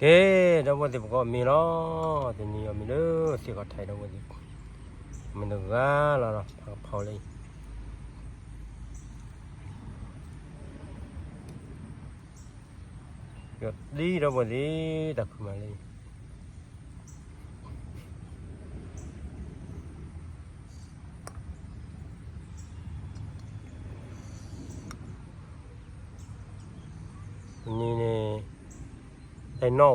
ကဲ, ဒီပုၢ်ဝဲၢ်သ့ၣ် ပကအီၣ်မ့ၤလီၤ. တနံၤအီၣ်မ့ၤလၢသ့ၣ်ခီၣ်ထံး ဒီပုၢ်ဝဲၢ်သ့ၣ်, မ့ၢ်တဂၤလီၤဒီး ဖးကဖီလၢအံၤ, ယီၤသံ ဒီပုၢ်ဝဲၢ်သ့ၣ်, တၢ်ခုၣ်မးလၢအံၤ န့ၣ်န့ၣ်, တနီၣ်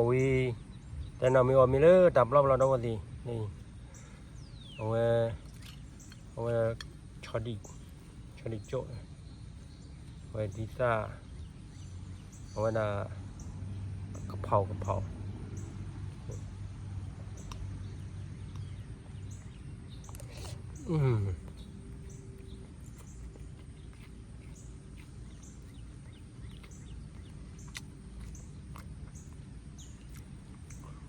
ဝံၤ, တနီၣ်မ့ၢ်အီၣ်မ့ၤလၢတၢ်ပျီပျီ ဒီပုၢ်ဝဲၢ်သ့ၣ်, အဝဲ, အဝဲ, ဆီဒံၣ်ကၠိၣ်, အဝဲဒ်သၣ်, အဝဲဒၣ်, ကဖီကဖီ ဝံၣ်မး ဒီပုၢ်ဝဲၢ်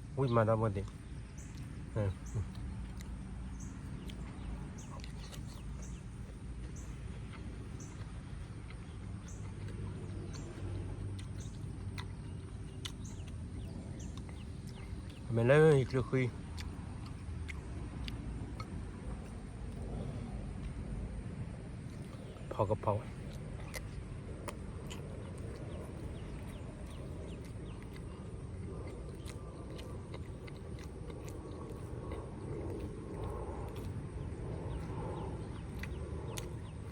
သ့ၣ်, မ့ၢ်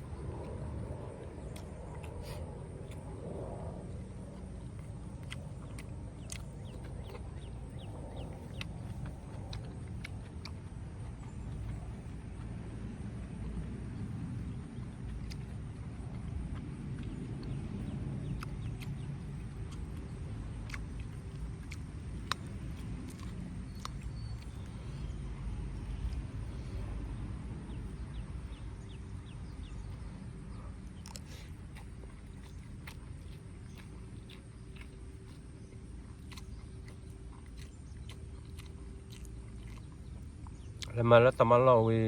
လၢဟံၣ်ချၢဃံ, ဖီကဖီလဲၤမၤလၢတၢ်မၤလီၢ်ဝံၤ,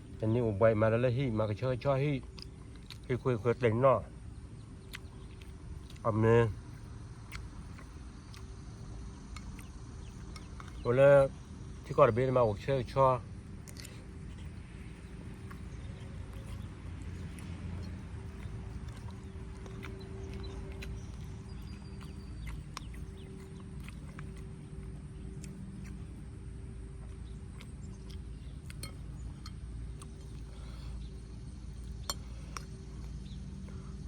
တနံၤအိၣ်ဘှံးမၤဒီးလၢဟံၣ် မၤကဆှီကဆှီဟံၣ်, ဟံၣ်ခွဲးခွဲးတ့ၢ်နီၣ်, အမ့ၢ် အိၣ်လၢ ထံကီၢ်တဘ့ၣ်န့ၣ်မး အိၣ်ကဆှဲကဆှီ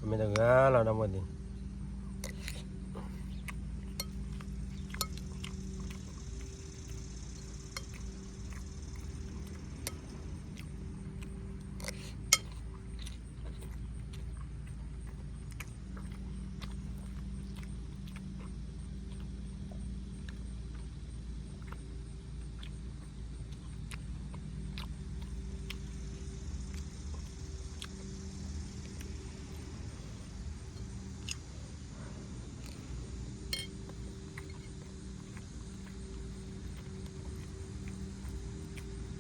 မ့ၢ်တဂၤလီၤ ဒီပုၢ်ဝဲၢ်သ့ၣ်. တၢ်ဒိးကျီ ဒီပုၢ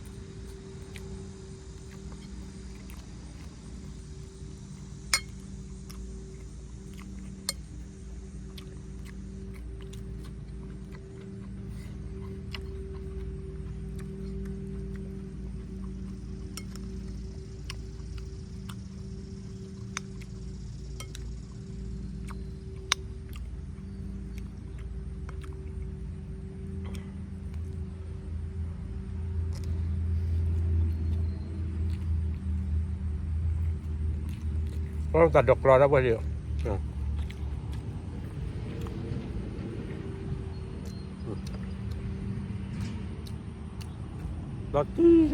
်ဝဲၢ်သ့ၣ်, လီၤတံၢ် အ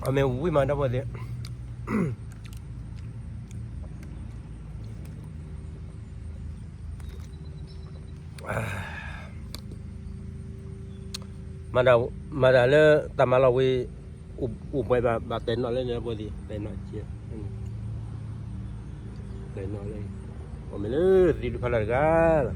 အမ့ၢ်ဝံၤမးဒီပုၢ်ဝဲၢ်သ့ၣ်, မၤတၢ်လၢတၢ်မၤလီၤဝံၤ အိၣ်ဘှံးဘၣ် ဘၣ်တဲာ်နီၣ်လၢန့ၣ် ဒီပုၢ်ဝဲၢ်သ့ၣ်, တဲာ်နီၣ်က့, တဲာ်နီၣ်လၢ အိၣ်မ့ၢ်လၢသံဒုဖးလၢ်တဂၤလီၤ.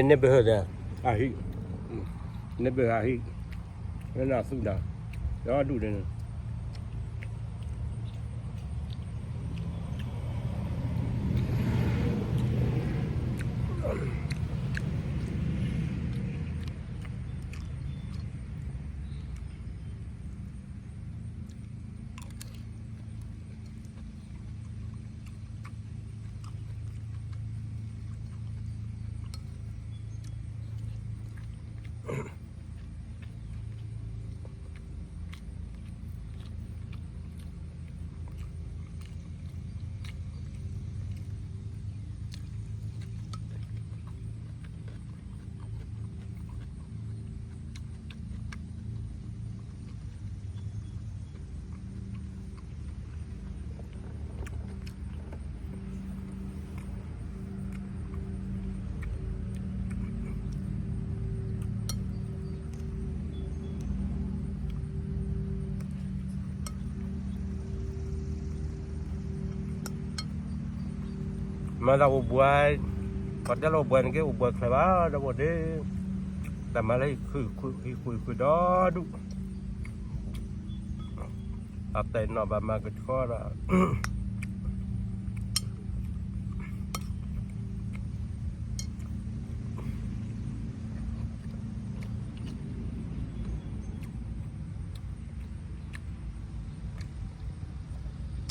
န့ၣ်ဘၣ်ဟၢဒီး အဟံၣ်, န့ၣ်ဘၣ်ဟၢအဟံၣ်, လၢနသူၣ်ဒၣ်, ဒီဒူၣ်န့ၣ် မၤသးအိၣ်ဘှံး, ပှၤတဲလၢအိၣ်ဘှံးန့ၣ်က့ အိၣ်ဘှံးချၢဘၣ် ဒီပုၢ်ဝဲၢ်သ့ၣ်, တၢ်မၤလၢဟံၣ်ဃုာ်ဟံၣ်ဃုာ်ဒီဒူၣ်, အတဲာ်နီၣ်ဘၣ်မၤကဆှီဒီး အ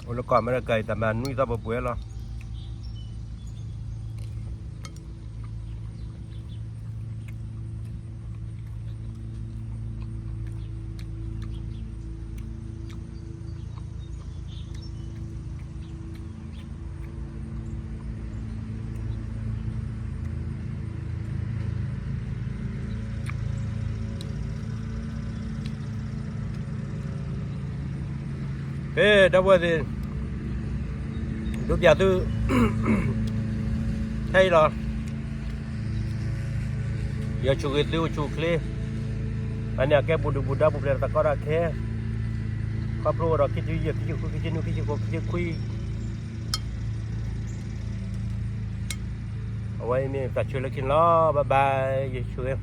ိၣ်လၢကီၢ်အမဲရကၤအံၤ တၢ်မၤနွံသီပှဲၤပှဲၤလီၤ. ဖဲဒီပုၢ်ဝဲၢ်သ့ၣ် ဒိးပျးသု ခဲအံၤလီၤ. ယဆိၣ်ဂ့ၤသုအိၣ်ဆူၣ်အိၣ်ချ့, အန့ၣ်အကဲဘူးဒုၣ်ဘူးဒါ ပူၤဖျဲးတၢ်ကီတၢ်ခဲ, ခီဖျိဝဲဒီးခံဆံယဲၢ် ခံဆံဃု ခံဆံနွံ ခံဆံဃိး ခံဆံခွံ, အဝဲအံၤမ့ၢ်တၢ်ဆၢလၢခံန့ၣ်လီၤ. Bye bye, ယဆိၣ်ဂ့ၤ